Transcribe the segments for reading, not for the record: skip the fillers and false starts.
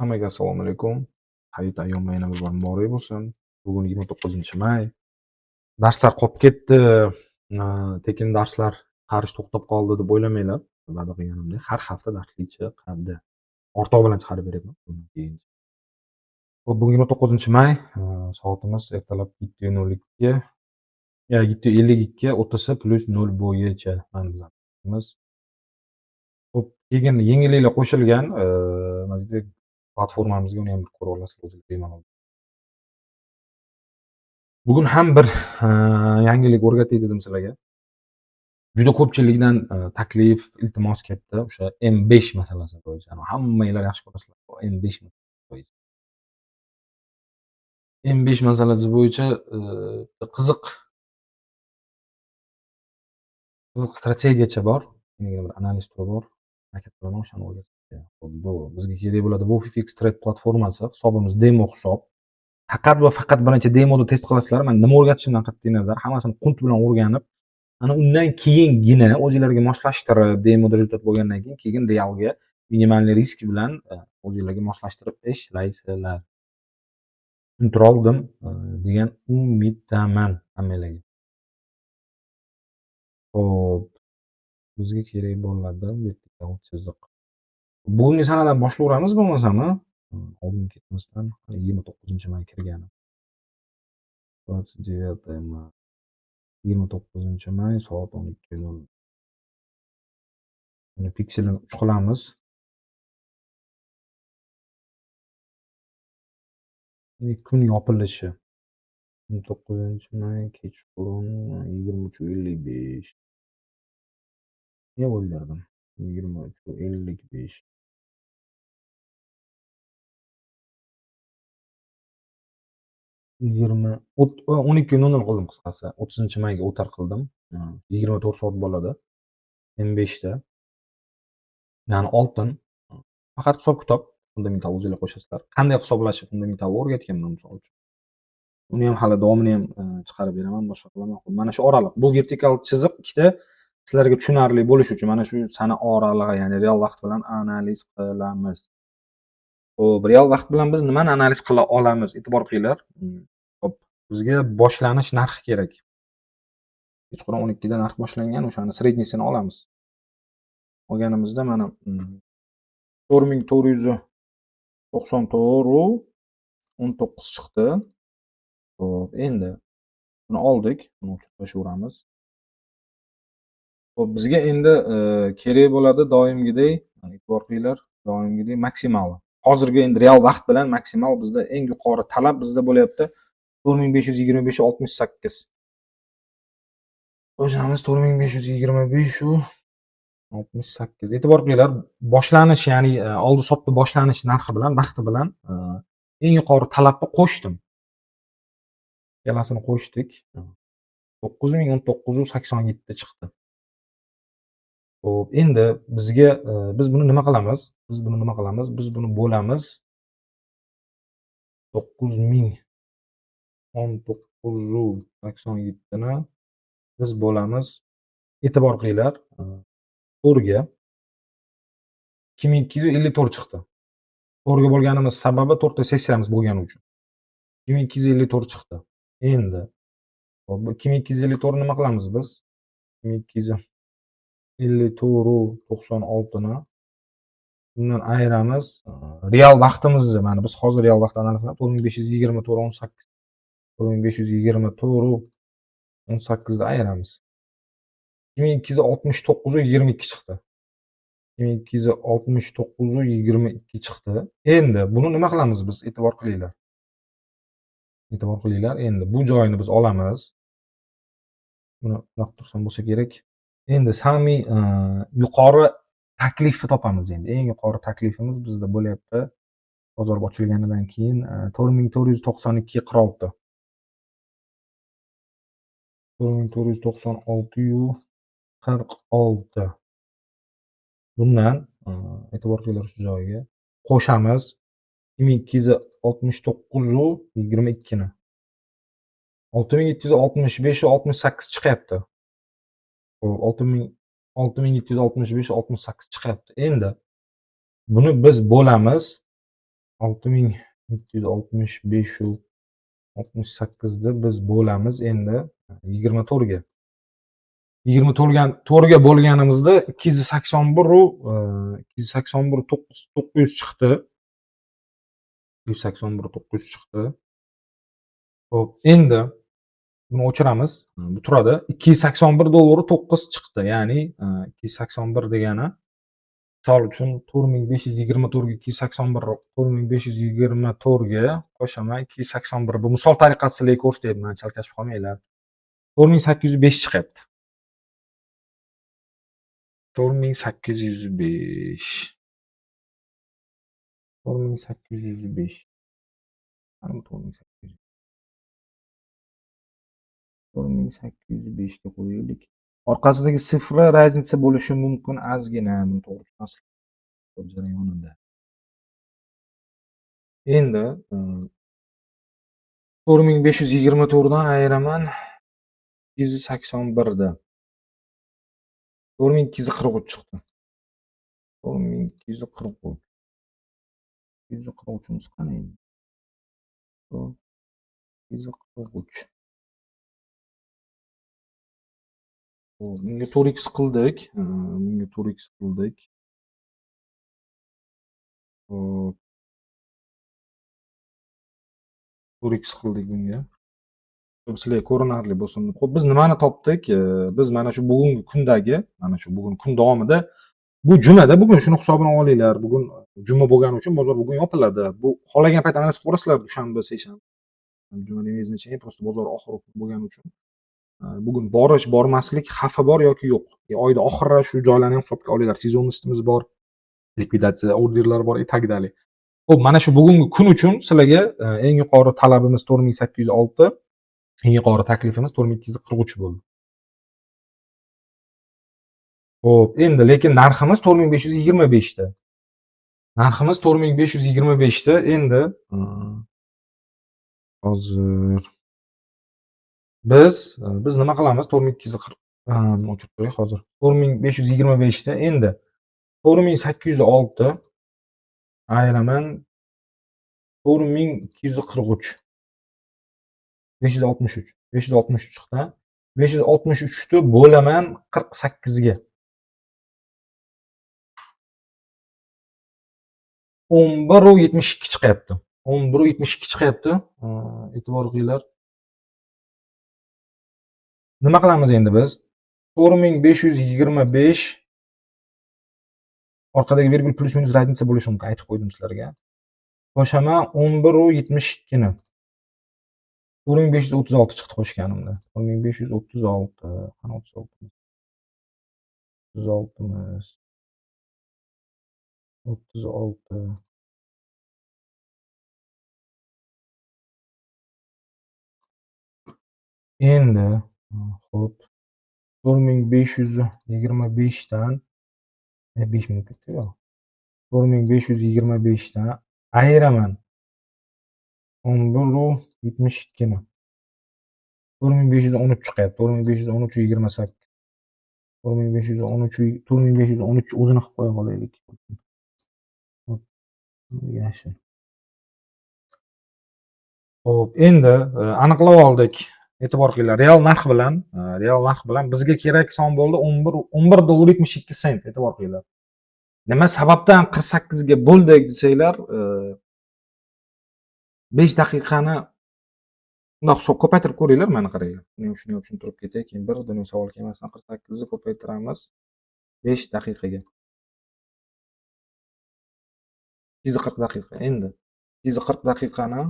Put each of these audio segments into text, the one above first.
Hammaga assalomu alaykum. Hayit ayyomlar yana bir bor muborak bo'lsin. Bugun 29-may. Darslar qolib ketdi. Tekin darslar chiqarish to'xtab qoldi deb o'ylamanglar. Va'da qilganimdek, har hafta darslik chiqadi. Ortig'i bilan chiqarib beryapman bundan keyin. Xo'p, bugun 29-may, soatimiz ertalab 7:02, ya 7:52 o'tisi plus 0 bo'yicha mana bizamiz. Xo'p, keyin yangiliklar qo'shilgan, mana shu platformamizga uni ham bir ko'rib olasizlar o'zingiz bemalol. Bugun ham bir yangilik o'rgatay dedim sizlarga. Juda ko'pchilikdan taklif, iltimos keldi o'sha M5 masalasi bo'yicha. Hammanglar yaxshi ko'rasizlar M5 bo'yicha. M5 masalasi bo'yicha qiziq strategiyacha bor. Endigina bir analiz turi bor. Harakat qilaman o'shani o'rgatishga. Xo'p, bu bizga kerak bo'ladi WolfFX Trade platformasi. Hisobimiz demo hisob. Faqat va faqat birinchi demoda test qilasizlar. Men nima o'rgatishimdan qat'iy nazar, hammasini qunt bilan o'rganib, ana undan keyingina o'zinglarga moslashtirib, demoda результат bo'lgandan keyin realga minimalniy risk bilan o'zinglarga moslashtirib ishlaysizlar. Tushuntira oldim degan umiddaman hammanglarga. Xo'p, bizga kerak bo'ladi vertikal chiziq. Bugungi sanadan boshlayveramiz bo'lmasam, oldin ketmasdan 29-may kirgani. 29 may. 29-may soat 12:00. Buni pikselini 3 qilamiz. Kun yopilishi. 29-may kechqurun 23:55. Ne o'ldirdim? 23:55. Yigirma 12:00 qildim qisqasi. 30-mayga o'tar qildim. 24 soat bo'ladi. M5 da. Ya'ni oltin. Faqat hisob-kitob fundamental o'zinglar qo'shasizlar. Qanday hisoblashni fundamental o'rgatganman misol uchun. Uni ham hali davomini ham chiqarib beraman, boshqa qilaman. Mana shu oraliq. Bu vertikal chiziq ikkita sizlarga tushunarli bo'lishi uchun mana shu sana oralig'i, ya'ni real vaqt bilan analiz qilamiz. Xo'p, real vaqt bilan biz nimani analiz qila olamiz? E'tibor qilinglar. Xo'p, bizga boshlanish narxi kerak. Kechqurun 12 da narx boshlangan, o'shani sredniysini olamiz. Olganimizda mana 4494 19 chiqdi. Xo'p, endi buni oldik, buni o'chirib tashlayveramiz. Xo'p, bizga endi kerak bo'ladi doimgidek, mana e'tibor qilinglar, doimgidek maksimal. Hozirgi endi real vaqt bilan maksimal bizda eng yuqori talab bizda bo'lyapti 4525.68. O'shamiz 4525.68. E'tibor qilinglar, boshlanish, ya'ni oldi sotdi boshlanish narxi bilan, vaqti bilan eng yuqori talabni qo'shdim. Ikkalasini qo'shdik. 9019.87 chiqdi. Xo'p, endi bizga biz buni nima qilamiz? Biz buni nima qilamiz? Biz buni bo'lamiz. 9019.87 ni biz bo'lamiz. E'tibor qilinglar, 4ga 2254 chiqdi. 4ga bo'lganimiz sababi 4 ta sessiyamiz bo'lgani uchun. 2254 chiqdi. Endi xo'p, bu 2254 nima qilamiz biz? 2254.96 ni bundan ayiramiz. Real vaqtimizni, mana biz hozir real vaqt analiz qilamiz. 4524.18. 4524.18 ni ayiramiz. 2269.22 chiqdi. 2269.22 chiqdi. Endi buni nima qilamiz biz? E'tibor qilinglar. E'tibor qilinglar. Endi bu joyini biz olamiz. Buni bundoq tursam bo'lsa kerak. Endi sami yuqori taklifni topamiz endi. Eng yuqori taklifimiz bizda bo'lyapti. Bozor ochilganidan keyin 4492.46. 4496.46. Bundan e'tibor qilinglar shu joyiga qo'shamiz 2269.22 ni. 6765.68 chiqyapti. Xo'p, 6765.68 chiqyapti. Endi buni biz bo'lamiz 6765 68 da biz bo'lamiz endi 24 ga. 24 ga bo'lganimizda 281 281 900 chiqdi. 281 900 chiqdi. Xo'p, endi buni o'chiramiz. Bu turadi. 281 dollar 9 chiqdi. Ya'ni 281 degani, misol uchun, 4524 ga 281, 4524 ga qo'shaman 281. Bu misol tariqasida sizlarga ko'rsatyapman, chalkashib qolmanglar. 4805 chiqyapti. 4805. 4805. Qani bu 4800? 4805 ga qo'yaylik. Orqasidagi цифра разница bo'lishi mumkin ozgina, buni to'g'ri tushunasizlar jarayonida. Endi 4524 dan ayiraman 281 da. 4243 chiqdi. 4243. 243imiz qani endi? 243. Xo'p, bunga 4x qildik. Bunga 4x qildik. Xo'p. 4x qildik bunga. Sizlarga ko'rinarli bo'lsin. Xo'p, biz nimani topdik? Biz mana shu bugungi kundagi, mana shu bugun kun davomida, bu jumada, bugun shuni hisobini olinglar. Bugun juma bo'lgani uchun bozor bugun yopiladi. Bu xohlagan payt analiz qilib ko'rasizlar, dushanba, seshanba. Juma demaysiz necha, просто bozor oxiri bo'lgani uchun. Bugun borish, bormaslik xavfi bor yoki yo'q. Oyda oxiri shu joylarni ham hisobga olinglar. Сезонность imiz bor, likvidatsiya orderlari bor и так далее. Xo'p, mana shu bugungi kun uchun sizlarga eng yuqori talabimiz 4806, eng yuqori taklifimiz 4243 bo'ldi. Xo'p, endi lekin narximiz 4525 ta. Narximiz 4525 ta. Endi hozir biz nima qilamiz? 4240, o'chirib qo'yay hozir. 4525 ta endi 4806 ayiraman 4243. 563. 563 chiqdi. 563 ni bo'laman 48 ga. 11,72 chiqyapti. 11,72 chiqyapti. E'tibor qilinglar. Nima qilamiz endi biz? 4525, orqadagi vergul плюс минус разница bo'lishi mumkin, aytib qo'ydim sizlarga. Qo'shaman 11,72 ni. 4536 chiqdi qo'shganimda. 4536. Qani 36? 36miz. 36. Endi, xo'p, 4525 dan 5 minut ketdi-yu. 4525 dan ayiraman 11,72 ni. 4513 chiqyapti. 4513,28. 4513, 4513 o'zini qilib qo'ya qolaylik. Xo'p, yashil. Xo'p, endi aniqlab oldik. E'tibor qilinglar, real narx bilan bizga kerak son bo'ldi 11 dollar 72 sent. E'tibor qilinglar. Nima sababdan 48 ga bo'ldik desanglar, 5 daqiqani bundoq hisob ko'paytirib ko'ringlar, mana qaranglar. Buni ham, shuni ham tushuntirib ketay, keyin bir dunyo savol kelmasdan. 48 ni ko'paytiramiz 5 daqiqaga. 240 daqiqa. Endi 240 daqiqani,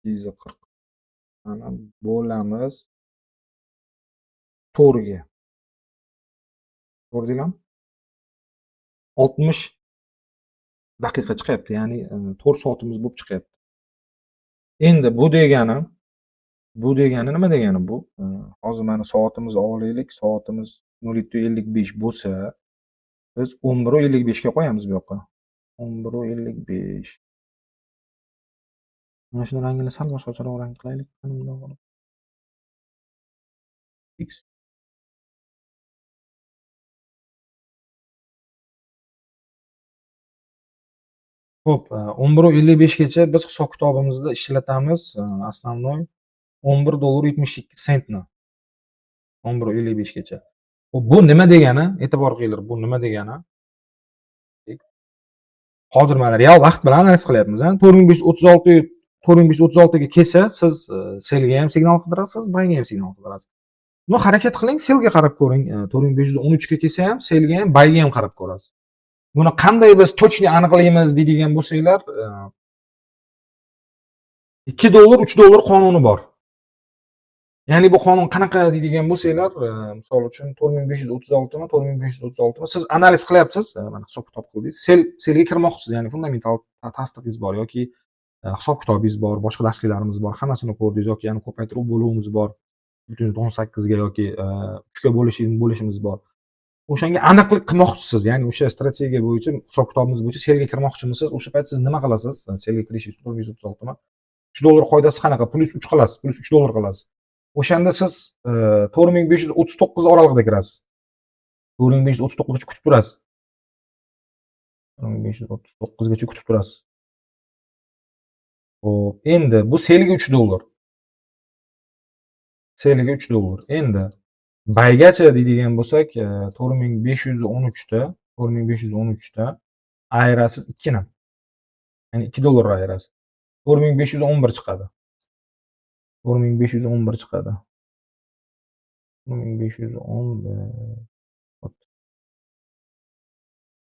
240 mana bo'lamiz 4 ga. Ko'rdinglarmi? 60 daqiqa chiqyapti, ya'ni 4 soatimiz bo'lib chiqyapti. Endi bu degani nima degani bu? Hozir mana soatimizni olaylik. Soatimiz 07:55 bo'lsa, biz 11:55 ga qo'yamiz bu yoqqa. 11:55. Mana shuni rangini sal boshqacharoq rang qilaylik. Mana bundoq qilib. X. Xo'p, 11:55 gacha biz hisob kitobimizda ishlatamiz, основной 11 dollar 72 sentni. 11:55 gacha. Xo'p, bu nima degani? E'tibor qilinglar, bu nima degani? Hozir mana real vaqt bilan analiz qilyapmiz, a? 4536, 4536 ga kelsa, siz sellga ham signal qidirasiz, buyga ham signal qidirasiz. Ну, harakat qiling, sellga qarab ko'ring. 4513 ga kelsa ham, sellga ham, buyga ham qarab ko'rasiz. Buni qanday biz точно aniqlaymiz deydigan bo'lsanglar, 2 dollar, 3 dollar qonuni bor. Ya'ni bu qonun qanaqa deydigan bo'lsanglar, misol uchun 4536 mi, 4536 mi, siz analiz qilyapsiz, mana hisob kitob qildingiz, sellga kirmoqchisiz, ya'ni fundamental tasdig'ingiz bor yoki hisob kitobingiz bor, boshqa darsliklarimiz bor, hammasini ko'rdingiz yoki yana ko'paytiruv bo'luvimiz bor. 0,18 ga yoki 3 ga bo'lishimiz bor. O'shanga aniqlik qilmoqchisiz, ya'ni o'sha strategiya bo'yicha, hisob kitobimiz bo'yicha sellga kirmoqchimisiz? O'sha payt siz nima qilasiz? Sellga kirish uchun 4536 mi? 3 dollar qoidasi qanaqa? Plyus 3 qilasiz, plyus 3 dollar qilasiz. O'shanda siz 4539 oralig'ida kirasiz. 4539 gacha kutib turasiz. 4539 gacha kutib turasiz. Xo'p, endi bu sellga 3 dollar. Sellga 3 dollar. Endi buygacha deydigan bo'lsak, 4513 ta, 4513 ta ayirasiz 2 ni. Ya'ni 2 dollar ayirasiz. 4511 chiqadi. 4511 chiqadi. 4511.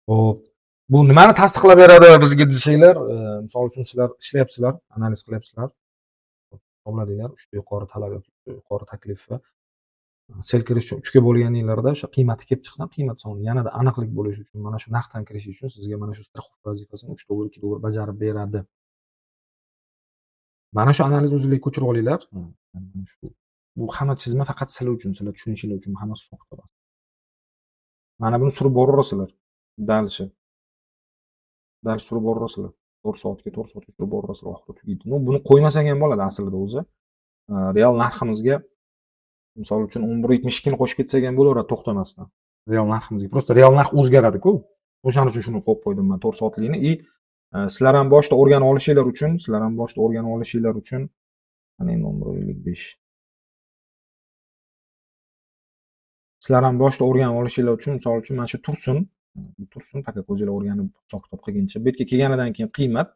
Xo'p, bu nimani tasdiqlab beradi bizga desanglar, misol uchun sizlar ishlayapsizlar, analiz qilyapsizlar. Hisobladinglar, 3 ta yuqori talab yoki yuqori taklif va sell kirish uchun 3 ga bo'lganinglarda o'sha qiymati kelib chiqdi, qiymat soni yanada aniqlik bo'lishi uchun, mana shu narxdan kirish uchun sizga mana shu страховка vazifasini 3 dollar, 2 dollar bajarib beradi. Mana shu analizni o'zinglarga ko'chirib olinglar. Mana shu, bu hamma chizma faqat sizlar uchun, sizlar tushunishinglar uchun, hammasi soxta. Mana buni surib boraverasizlar. Дальше. Дальше surib boraverasizlar. 4 soatga, 4 soatga surib boraverasizlar, oxiri tugaydi. Ну, buni qo'ymasang ham bo'ladi aslida o'zi. Real narximizga misol uchun 11.72 ni qo'shib ketsak ham bo'laveradi to'xtamasdan. Real narximizga. Просто real narx o'zgaradi-ku. O'shaning uchun shuni qo'yib qo'ydim man 4 soatlikni и sizlar ham boshida o'rganib olishinglar uchun, sizlar ham boshida o'rganib olishinglar uchun mana endi 11.55. Sizlar ham boshida o'rganib olishinglar uchun, misol uchun mana shu tursin, bu tursin, faqat o'zinglar o'rganib hisob kitob qilguncha. Bu yerga kelganidan keyin qiymat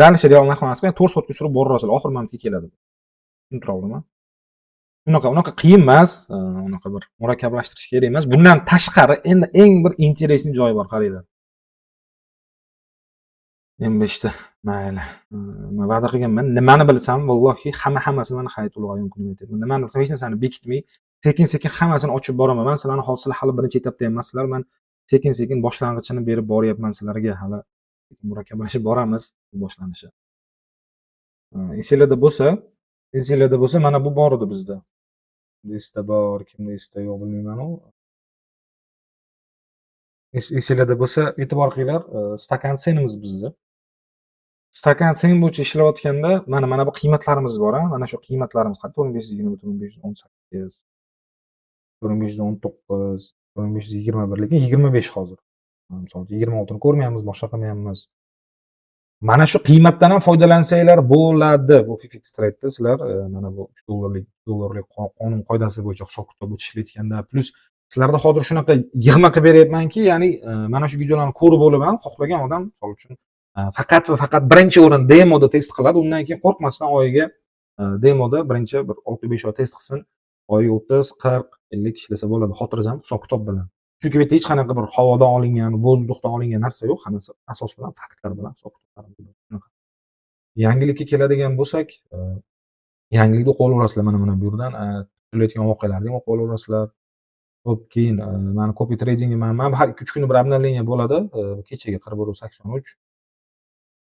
дальше real narx emas, 4 soatga surib boraverasizlar, oxiri mana bu yerga keladi. Tushuntira oldimmi? Unaqa qiyin emas, unaqa bir murakkablashtirish kerak emas. Bundan tashqari endi eng bir интересный joyi bor, qaranglar. M5 ta mayli. Man va'da qilganman. Nimani bilsam, vallohi hammasini mana hayot ulg'ayim kunim aytyapman. Nimani bilsam, hech narsani bekitmay, sekin-sekin hammasini ochib boraman. Man sizlarni hozir, sizlar hali birinchi etapda emassizlar. Man sekin-sekin boshlang'ichini berib boryapman sizlarga. Hali murakkablashib boramiz bu boshlanishi. Esinglarda bo'lsa, mana bu bor edi bizda. Esda bor, kimda esda yo'q bilmayman-u. Esinglarda bo'lsa, e'tibor qilinglar, stakan цен imiz bizni. Stakan цен bo'yicha ishlayotganda mana bu qiymatlarimiz bor, a? Mana shu qiymatlarimiz 4520,518, 4519, 4521, lekin 25 hozir. Misol uchun 26 ni ko'rmayapmiz, boshqa qilmayapmiz. Mana shu qiymatdan ham foydalansanglar bo'ladi. Bu FX Trade'da sizlar mana bu 3 dollarlik, dollarlik qonun qoidasi bo'yicha hisob kitob ishlayotganda, plyus sizlarda hozir shunaqa yig'ma qilib beryapmanki, ya'ni mana shu videolarni ko'rib bo'lib ham xohlagan odam, misol uchun, faqat va faqat birinchi o'rin demoda test qiladi, undan keyin qo'rqmasdan oyiga demoda birinchi bir 6-5 oy test qilsin, oyiga 30, 40, 50 ishlasa bo'ladi, xotirjam hisob kitob bilan. Chunki bu yerda hech qanaqa bir havodan olingan, воздух dan olingan narsa yo'q, hammasi asos bilan, faktlar bilan, hisob kitoblar bilan. Shunaqa. Yangilikka keladigan bo'lsak, yangilikni o'qib olaverasizlar mana bu yerdan, kutilayotgan voqealarni ham o'qib olaverasizlar. Xo'p, keyin mani copy tradingim mana har 2-3 kunda bir обновление bo'ladi. Kechagi 41.83.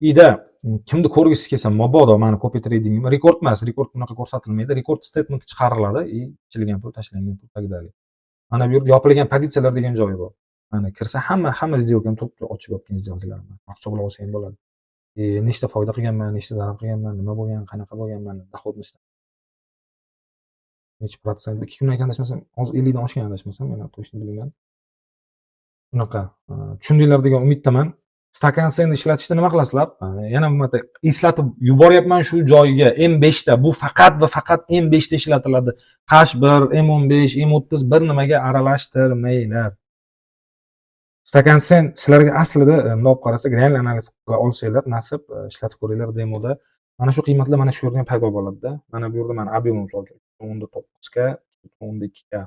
Ida kimni ko'rgisi kelsa, mabodo mani copy tradingim rekord emas, rekord bunaqa ko'rsatilmaydi. Rekord statement chiqariladi и ichilgan pul, tashlangan pul, так далее. Mana bu yerda yopilgan pozitsiyalar degan joyi bor. Mana kirsa hamma сделка m turibdi, ochib yopgan сделка larim. Hisoblab olsa ham bo'ladi. Nechta foyda qilganman, nechta zarar qilganman, nima bo'lgan, qanaqa bo'lganman, доходность necha protsent. 2 kundan keyin adashmasam, hozir 50 dan oshgan adashmasam, men точно bilmayman. Shunaqa, tushundinglar degan umiddaman. Stakan Send ishlatishda nima qilasizlar? Yana bir marta eslatib yuboryapman shu joyiga. M5 da bu faqat va faqat M5 da ishlatiladi. H1, M15, M30 bir nimaga aralashtirmanglar. Stakan Send sizlarga aslida bundoq olib qarasak, real analiz qila olsanglar, nasib, ishlatib ko'ringlar demoda. Mana shu qiymatlar mana shu yerdan paydo bo'ladida. Mana bu yerda mana объем, misol uchun, 10,9 ga, 10,2 ga,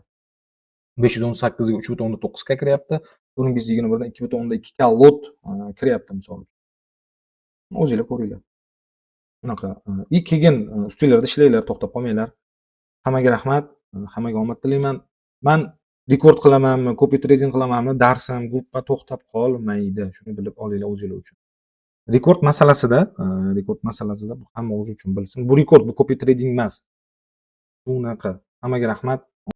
518 ga 3,9 ga kiryapti. 4521 dan 2,2 ga lot kiryapti, misol uchun. O'zinglar ko'ringlar. Shunaqa. И keyin ustinglarda ishlanglar, to'xtab qolmanglar. Hammaga rahmat, hammaga omad tilayman. Man rekord qilamanmi, copy trading qilamanmi, darsim, gruppa to'xtab qolmaydi. Shuni bilib olinglar o'zinglar uchun. Rekord masalasida bu hamma o'zi uchun bilsin. Bu rekord, bu copy trading emas. Shunaqa. Hammaga rahmat.